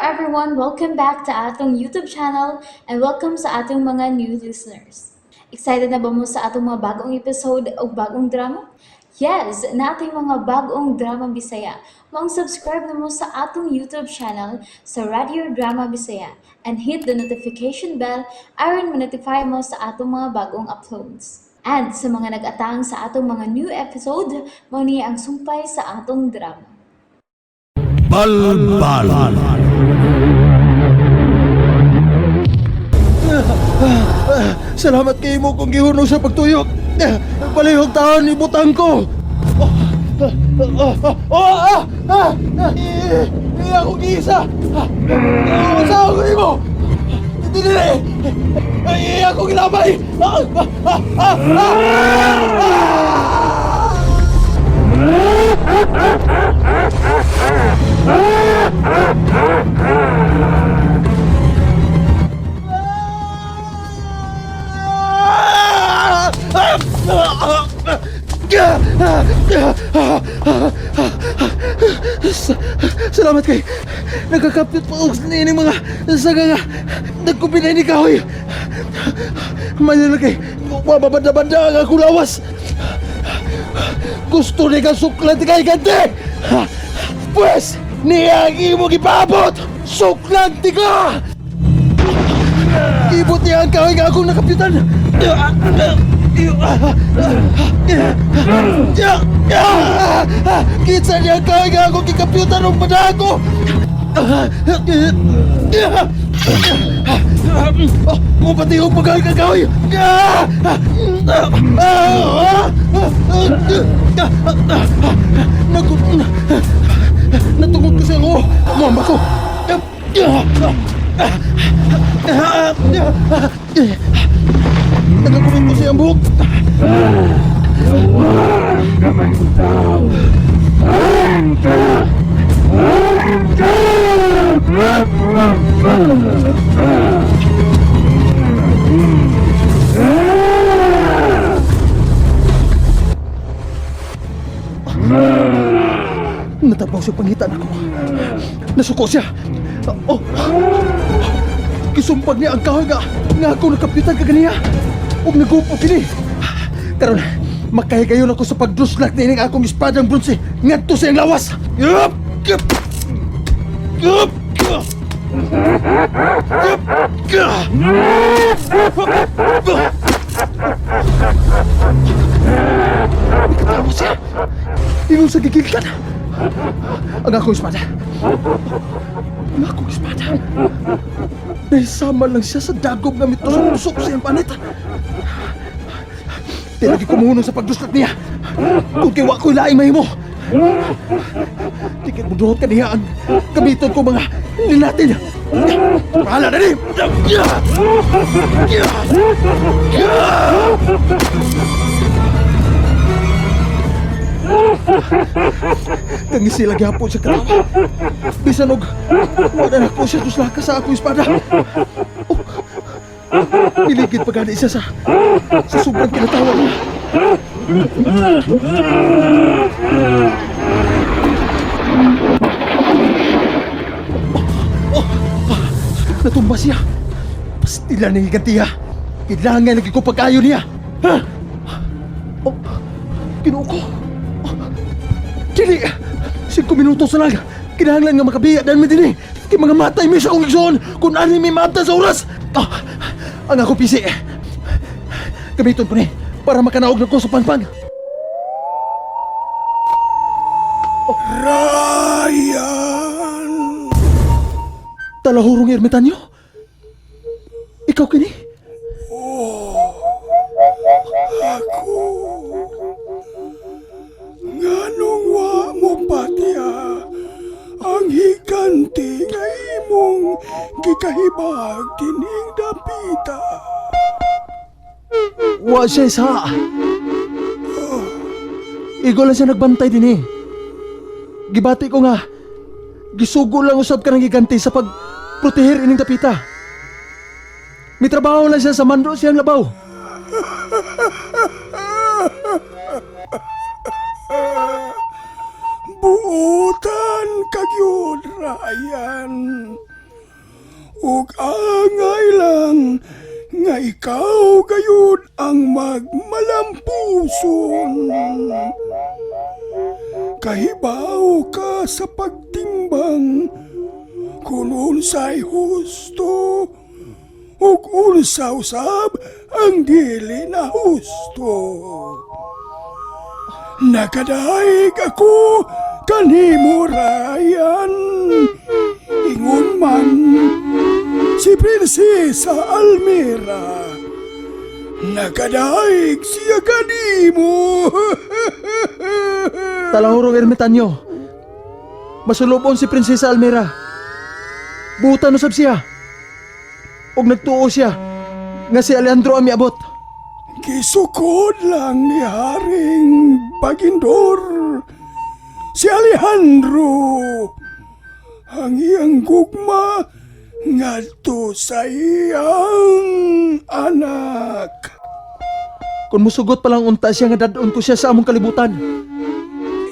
everyone! Welcome back to atong YouTube channel and welcome sa atong mga new listeners. Excited na ba mo sa atong mga bagong episode o bagong drama? Yes, nating mga bagong drama Bisaya. Maong subscribe na mo sa atong YouTube channel sa Radio Drama Bisaya and hit the notification bell aron ma-notify mo sa atong mga bagong uploads. And sa mga nag-atang sa atong mga new episode, mao ni ang sumpay sa atong drama. Balbal. Salamat kay mo kung gihunong sa pagtuyok. Palihog taon ibutang ko. Oh, oh, oh, oh, ah, ah, ah, eh, eh, ako giisa. Ah, sa ako nimo. Dili. Ay, ako gilabay. Ah, ah, ah, ah, ah. Salamat kay nagkakapit pa og nining mga saga nga nagkumbinay ni kahoy. Manila kay mababanda-banda ang akong lawas. Gusto ni ka suklan ti kay gante. Pwes, niya ang imo gipaabot. Suklan ti ka! Ibot niya ang kahoy nga akong nakapitan. Kinsa niya ang kahoy nga akong gikapitan og padako. Mo pati yung pagkahoy ka kahoy. Natungod ko siya ngo. Mama ko. Nagakunod ko siyang buhok. Natapaw siya pangitan ako. Nasuko siya. Oh. Gisumpag niya ang kahoy nga nga ako nakapitan kaganiya. Ug nagupo kini. Karon makahigayon ako sa pagduslak nining akong espadang bronse ngadto sa iyang lawas. Yup! Yup! Yup! Yup! Ikatawa siya. Ingon sa gigilkan. Ang akong espada. Ang akong espada. Nahisama lang siya sa dagop nga mitusok-tusok sa iyang panit. Tinagi kumuhunong sa pagduslat niya. Kung kay wa ko'y laing mahimo. Dikit mo duhot kaniya ang gamiton ko mga linatin. Bahala na ni! Kangisi lagi hapon sa katawa. Bisan og wala na ko siya tuslaka sa akong espada. Oh, niligid pa gani siya sa sobrang kinatawa niya. Oh, oh, natumba siya. Pastila ng higantiya. Kailangan lagi ko pag-ayo niya. Ha? Oh, Ginoo ko. Oh, dili! 5 minuto sa lang. Kinahanglan nga makabiya dahil mi dinhi. Kay mga matay mi sa akong igsoon kung ani mi maabtan sa oras. Ah, ang ako pisi. Gamiton ko ni para makanaog na ko sa pangpang. Ryan! Talahurong ermitanyo. Ikaw kini? Ako. Nganong wa mo patya ang higante nga imong gikahibag kining dapita. Wa siya isa. Igo lang siya nagbantay din eh. Gibati ko nga, gisugo lang usab ka ng gigante sa pagproteher ining dapita. May trabaho lang siya sa mando siyang labaw. Buotan ka gyud, Ryan. Ug angay lang nga ikaw gayud ang magmalampuson. Kahibaw ka sa pagtimbang kung unsay husto ug unsa usab ang dili na husto. Nakadaig ako kanimo, Ryan. Ingon man si Prinsesa Almira. Nakadaig siya kanimo. Talahurong ermitanyo. Masulubon si Prinsesa Almira. Butan usab siya. Og nagtuo siya nga si Alejandro ang miabot. Gisukod lang ni Haring Bagindor si Alejandro ang iyang gugma ngadto sa iyang anak. Kung musugot pa lang unta siya nga dadon ko siya sa among kalibutan.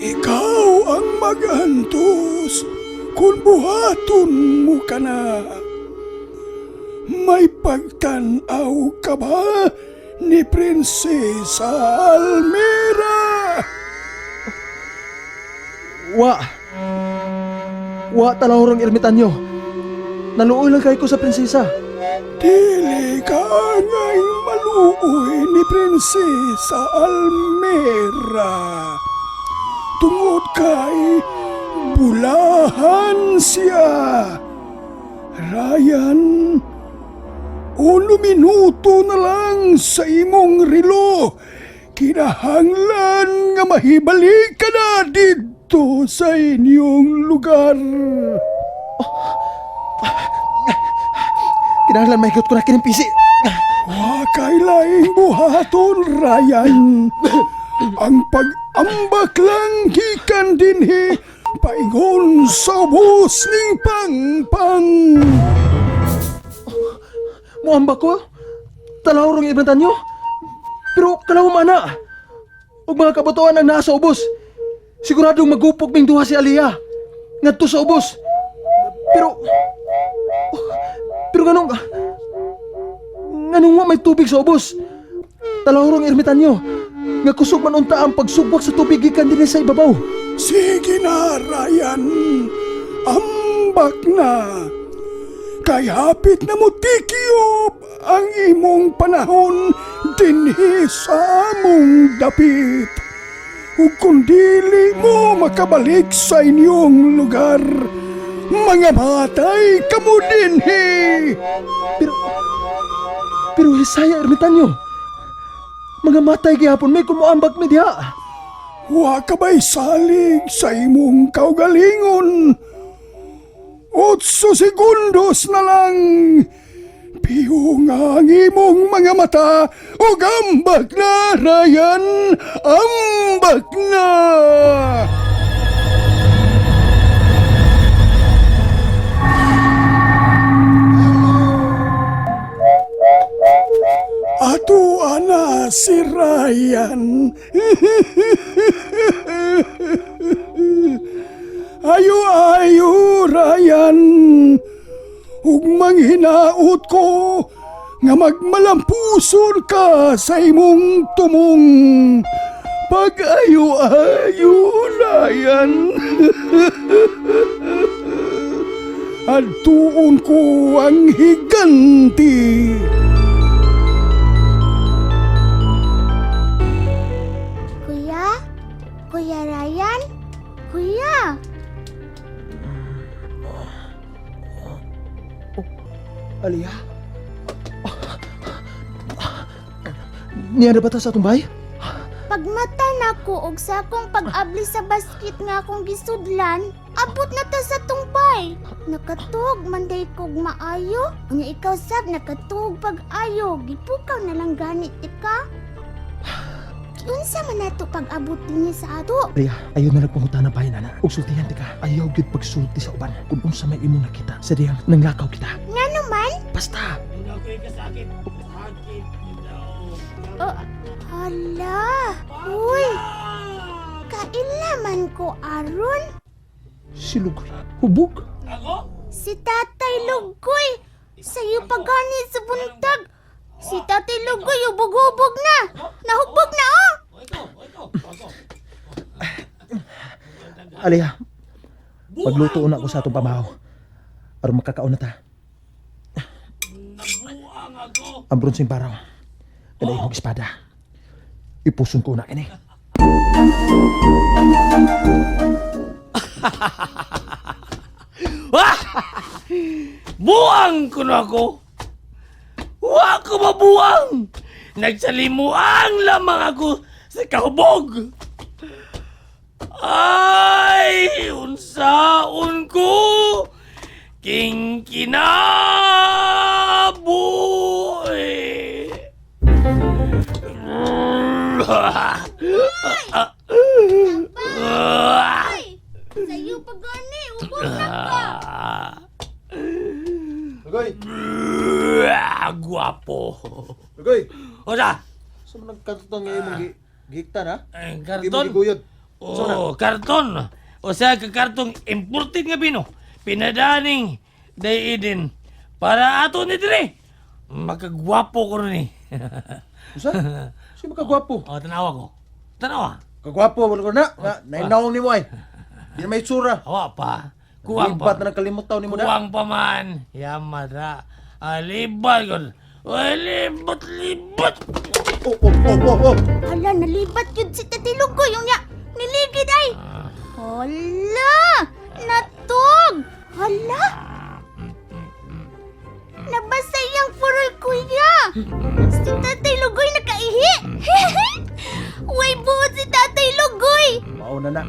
Ikaw ang magantos kung buhaton mo ka na. May pagtanaw ka ba ni Prinsesa Almira? Wa. Wa talahurong ermitanyo. Naluoy lang kay ko sa prinsesa. Dili ka angay maluoy ni Prinsesa Almira. Tungod kay bulahan siya. Ryan, 1 minuto na lang sa imong relo. Kinahanglan nga mahibalik ka na didto sa inyong lugar. Kinahanglan mahigot ko na kining pisi. Wa kay laing buhaton, Ryan. Ang pag-ambak lang gikan dinhi paingon sa ubos ning pangpang. Muamba ko? Talahurong ermitanyo? Pero kalawom ana. Ug mga kabatuan ang naa sa ubos. Siguradong magupog ming duha si Aliyah. Ngadto sa ubos. Pero pero nganong wa may tubig sa ubos? Talahurong ermitanyo. Nga kusog man unta ang pagsugwak sa tubig gikan dinhi sa ibabaw. Sige na, Ryan. Ambak na. Kay hapit na mo tikiyop ang imong panahon dinhi sa among dapit. Ug kung dili mo makabalik sa inyong lugar, mga matay kamo dinhi. Pero pero hisaya ermitanyo. Mga matay gihapon may kumuambak mi diha. Wa ka ba'y salig sa imong kaugalingon? 8 segundos na lang. Piyo nga ang imong mga mata ug ambak na, Ryan! Ambak na! Ato ana si Ryan. Ayo ayo, Ryan. Ug manghinaot ko nga magmalampuson ka sa imong tumong. Pag ayo ayo, Ryan. Adtuon ko ang higanti. Kuya? Kuya Ryan? Kuya? Aliyah? Niya na ba ta sa atong bahay? Pagmata nako og sa akong pag-abli sa basket nga akong gisudlan, abot na ta sa tungpay. Nakatuog man day kog maayo. Unya ikaw sab nakatuog pag-ayo. Gipukaw na lang ganit ka. Unsa man nato pag-abot dinhi sa ato? Aliyah, ayaw na nagpangutan ng bahay nana. Ug sultihan ti ka. Ayaw gyud pagsulti sa uban. Kung unsa may imong nakita sa diyang nanglakaw kita. Ngano man? Basta! Oh, hala. Uy. Kaila man ko aron. Si Lugoy. Hubog. Si Tatay Lugoy. Sayo pa gani sa buntag. Si Tatay Lugoy hubog-hubog na. Nahubog na oh. Aliyah, magluto na ako sa atong pamahaw. Aron makakaon na ta. Ang bronseng baraw. Kada imong espada. Ipuson ko na kini. Buang kuno ako. Wa ko mabuang. Nagsalimuang lamang ako sa kahubog. Ay, unsaon ko? King kinabuhi. Ay, sayo pa gani, hubog na ka. Lugoy! Guwapo. Lugoy! Osa, Sa man nagkarton nga imong gihiktan ha? ang Imong karton. giguyod. Oh, karton. O sa ka kartong imported nga bino. Pinadaning dayidin para ato ni dire. Makagwapo ko ni. Usa? Si makagwapo. Oh, tanawa ko. Tanawa. Kagwapo wala ko na. Na nainawong nimo ay. Di na may itsura. Awa pa. Kuwang pa. Libat na nagkalimot taon nimo na. Kuwang pa man. Yamada. Alibat ko. Ay, libat, libat. Oh, oh, oh, oh, oh. Hala, nalibat yun si Tatay Lugoy. Yung niya, niligid ay. Hala, natog. Hala. Nabasa iyang purol, kuya. Si Tatay Lugoy nakaihi. Way buot si Tatay Lugoy. Mauna na.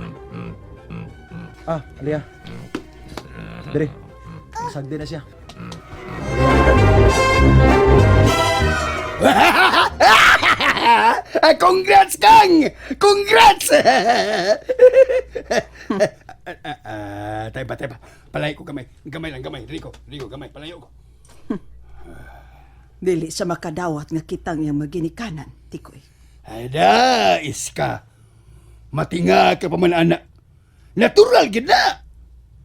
Ah, Aliyah. Dire. Sagdi na siya. Ah, congrats, Kang! Congrats! Ah, tayo ba, tayo ba? Palayo ko gamay. Gamay lang, gamay. Rico, Rico, gamay. Palayo ko. Dili siya makadawat nga kitang iyang maginikanan, Tikoy. Ay da, iska. Matinga ka pa man, anak. Natural gid na.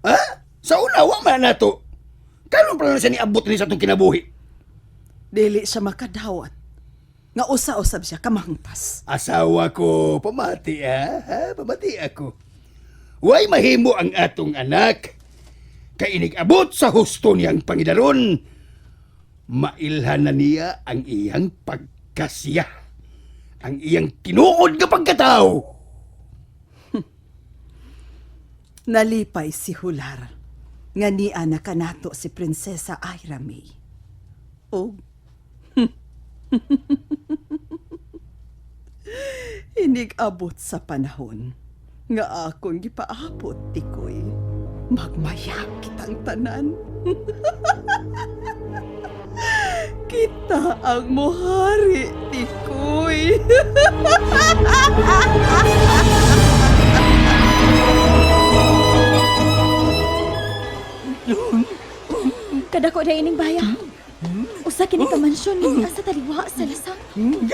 Ha? Sa una, wa man na to. Karon pa lang siya niabot ni sa atong kinabuhi. Dili siya makadawat nga usa-usab siya kamangpas. Asawa ko, pamati ha? Ha? Pamati ako. Way mahimo ang atong anak. Kay inig-abot sa husto niyang pangidaron. Mailhan na niya ang iyang pagkasiya. Ang iyang tinuod nga pagkatao. Nalipay si Hular nga niya nakanato si Prinsesa Ira May. Og inig-abot sa panahon nga akong gipaabot, Tikoy. Magmayak kitang tanan. Kita ang muhari, Tikoy. Kadako na ining baya. Usa kini ka mansyon nga sa taliwa sa lasang.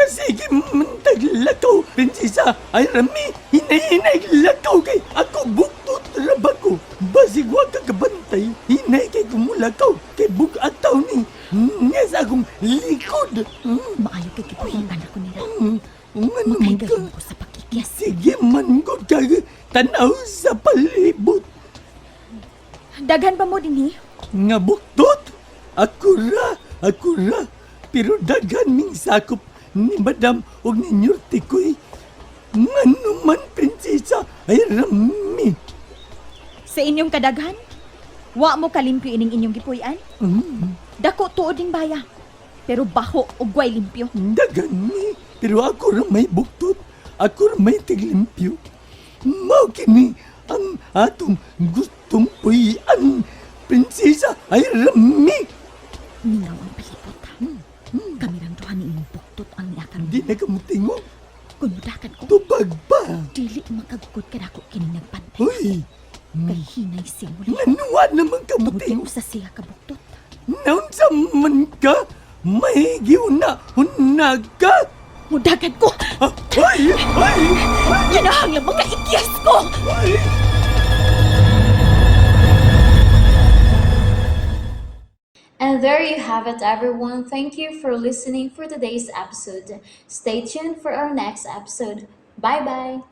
Sige mantaglakaw, prinsesa. Ay rami, hinay-hinay lakaw kay ako buktot rabako. Basig wa ka kabantay, hinay kay kumulakaw kay bug-ataw ni. Nga sa akong likod. Maayo kay gipuhian ako nila. Nga naman ka. Makaigayon ko sa pakikyas. Sige man ko kag tanaw sa palibot. Daghan pa mo dinhi? Nga buktot. Ako ra, ako ra. Pero daghan ming sakop ni Madam og ni Nyurtikoy. Ngano man, prinsesa, ay rami. Sa inyong kadaghan? Wa mo kalimpyo ining inyong gipuy-an? Dako tuod ning baya. Pero baho og way limpyo. Daghan mi, pero ako ra may buktot. Ako ra may tiglimpyo. Mao kini ang atong gustong puy-an. Prinsesa, ay rami. Mingaw ang palibot. Ha? Kami rang duha ni imong buktot ang niakaron. Di na kamutingog, Kun mudakan ko, tubag pa. dili makagkod kadako kini nagpantay. Uy, Kay hinay simuli. nanuwa naman Tungod kay kamutingog. usa siya ka buktot. Naunsa man ka, mahigiw na una ka. Mudagan ko! Ah, ay, ay, ay, Kinahanglan makaikyas ko! ay. And And there you have it, everyone. Thank you for listening for today's episode. Stay tuned for our next episode. Bye bye.